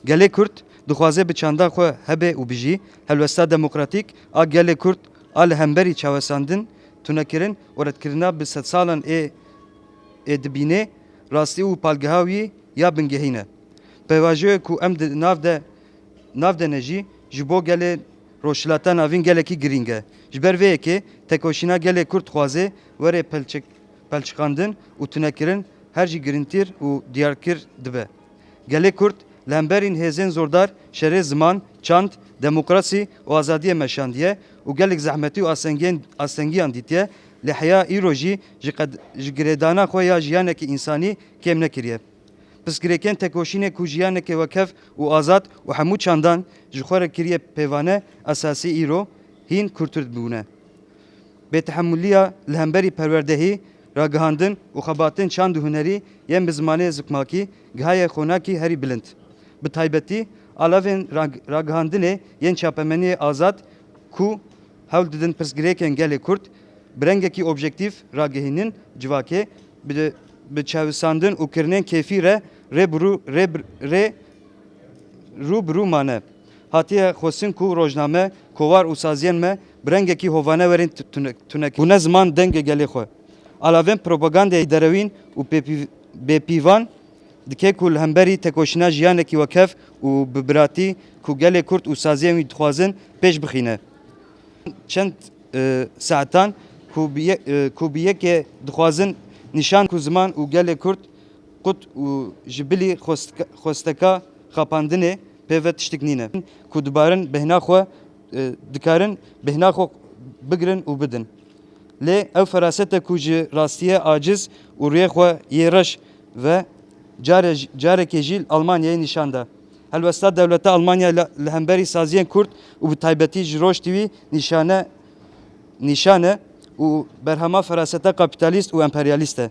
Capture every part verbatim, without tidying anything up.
Gelê Kurd dixwaze bi çanda xwe hebe û bijî. Helwesta demokratîk a gelê Kurd a li hemberî çawesandin, tunekirin û redkirina bi sedsalan ê, ê dibînê rastî û palgeha wî ya bingehîn e. Pêvajoyê ku em di nav de, nav de ne jî, ji bo gelê Rojhilata Navîn gelekî girîng e. Ji ber vê yekê tekoşîna gelê Kurd dixwaze were pelçik-, pelçiqandin û tunekirin her jî girîngtir û diyarkir dibe. Gelê Kurd li hemberîn hêzên zordar şerê ziman, çand, demokrasî û azadiyê meşandiye û gelek zehmetî û astengên-, astengiyan dîtiye, lê heya îro jî ji qed-, ji girêdana xwe ya jiyanekî însanî kêm nekiriye. Pirsgirêkên tekoşînê ku jiyanekê wekhev û azad û hemû çandan ji xwe re kiriye pêvane esasî îro hîn kûrtir bûne. Bêtihemûliya li hemberî perwerdehî, ragihandin û xebatên çand û hunerî yên bi zimanê zikmakî gihaye xonakî herî bilind. Bi taybetî alavên rag-, ragihandinê yên çapemeniyê azad ku hewl didin pirsgirêkên gelê Kurd bi rengekî objektîf ragihînin civakê, bi, bi çawisandin û kirinên kêfî re rê bi rû, rê bi, rê rû bi rû mane. Hatiye xwestin ku rojname, kovar û saziyên me bi rengekî hovane werin tu-, tune-, tunek. Bûne ziman dengê gelê xwe. Alavên propagandeyê derewîn û bêpîv-, bêpîvan dike ku li hemberî tekoşîna jiyanekî wekhev û bi biratî ku gelê Kurd û saziyên wî dixwazin pêş bixîne. Çend, e, saetan ku bi ye-, e, ku bi yekê dixwazin nîşan ku ziman û gelê Kurd qut û ji bilî xwestka-, xwesteka xapandinê pê ve tiştik nîne. Ku dibarin bêhna xwe, e, dikarin bêhna xwe bigirin û bidin. Lê ew feraset e ku ji rastiyê aciz û rûyê xwe yê reş ve care-, carekê jî li Almanyayê nîşan da. Helwesta dewleta Almanya li, li hemberî saziyên Kurd û bi taybetî ji Roj T V nîşane, nîşan e û berhema feraseta kapîtalîst û emperyalîst e.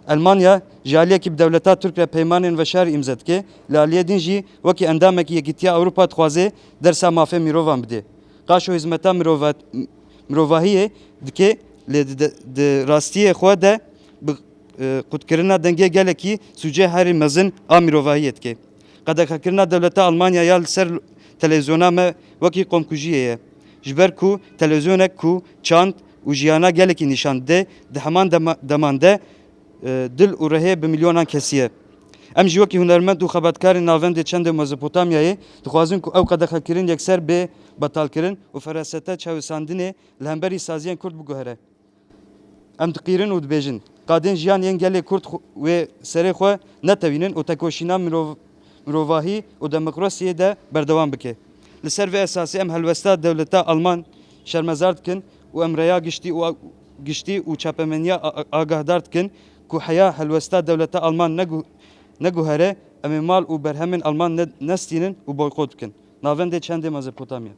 Elmanya ji aliyekî bi dewleta Tirk re peymanên veşarî îmze dike, li aliyê din jî wekî endamekî Yekîtiya Ewropa dixwaze dersa mafê mirovan bide. Qaşo hizmeta mirova-, mirovahiyê dike, lê di, di, di rastiyê xwe de bi, e, qutkirina dengê gelekî sûcê herî mezin a mirovahiyê dike. Qedexekirina dewleta Almanya ya li ser televîzyona me wekî qomkujiyê ye. Ji ber ku televîzyonek ku çand û jiyana gelekî nîşan dide, di heman dema-, deman de, e, dil û rihê bi milyonan kesî ye. Em jî wekî hunermend û xebatkarên navendê çendê Mezopotamyayê dixwazin ku ew qedexekirin yekser bê betalkirin û feraseta çawisandinê li hemberî saziyên Kurd biguhere. Em diqîrin û dibêjin, qadên jiyan yên gelê Kurd xwe-, wê serê xwe netewînin û tekoşîna mirov-, mirovahî û demokrasiyê de berdewam bike. Li ser vê esasê em helwesta dewleta Alman şermezar dikin û em rêya giştî û a-, giştî û çapemeniya a-, a-, agahdar dikin ku heya helwesta dewleta Alman negu-, neguhere, em ê mal û berhemên Alman ne-, nestînin û boykot bikin. Navendê çendê Mezopotamya.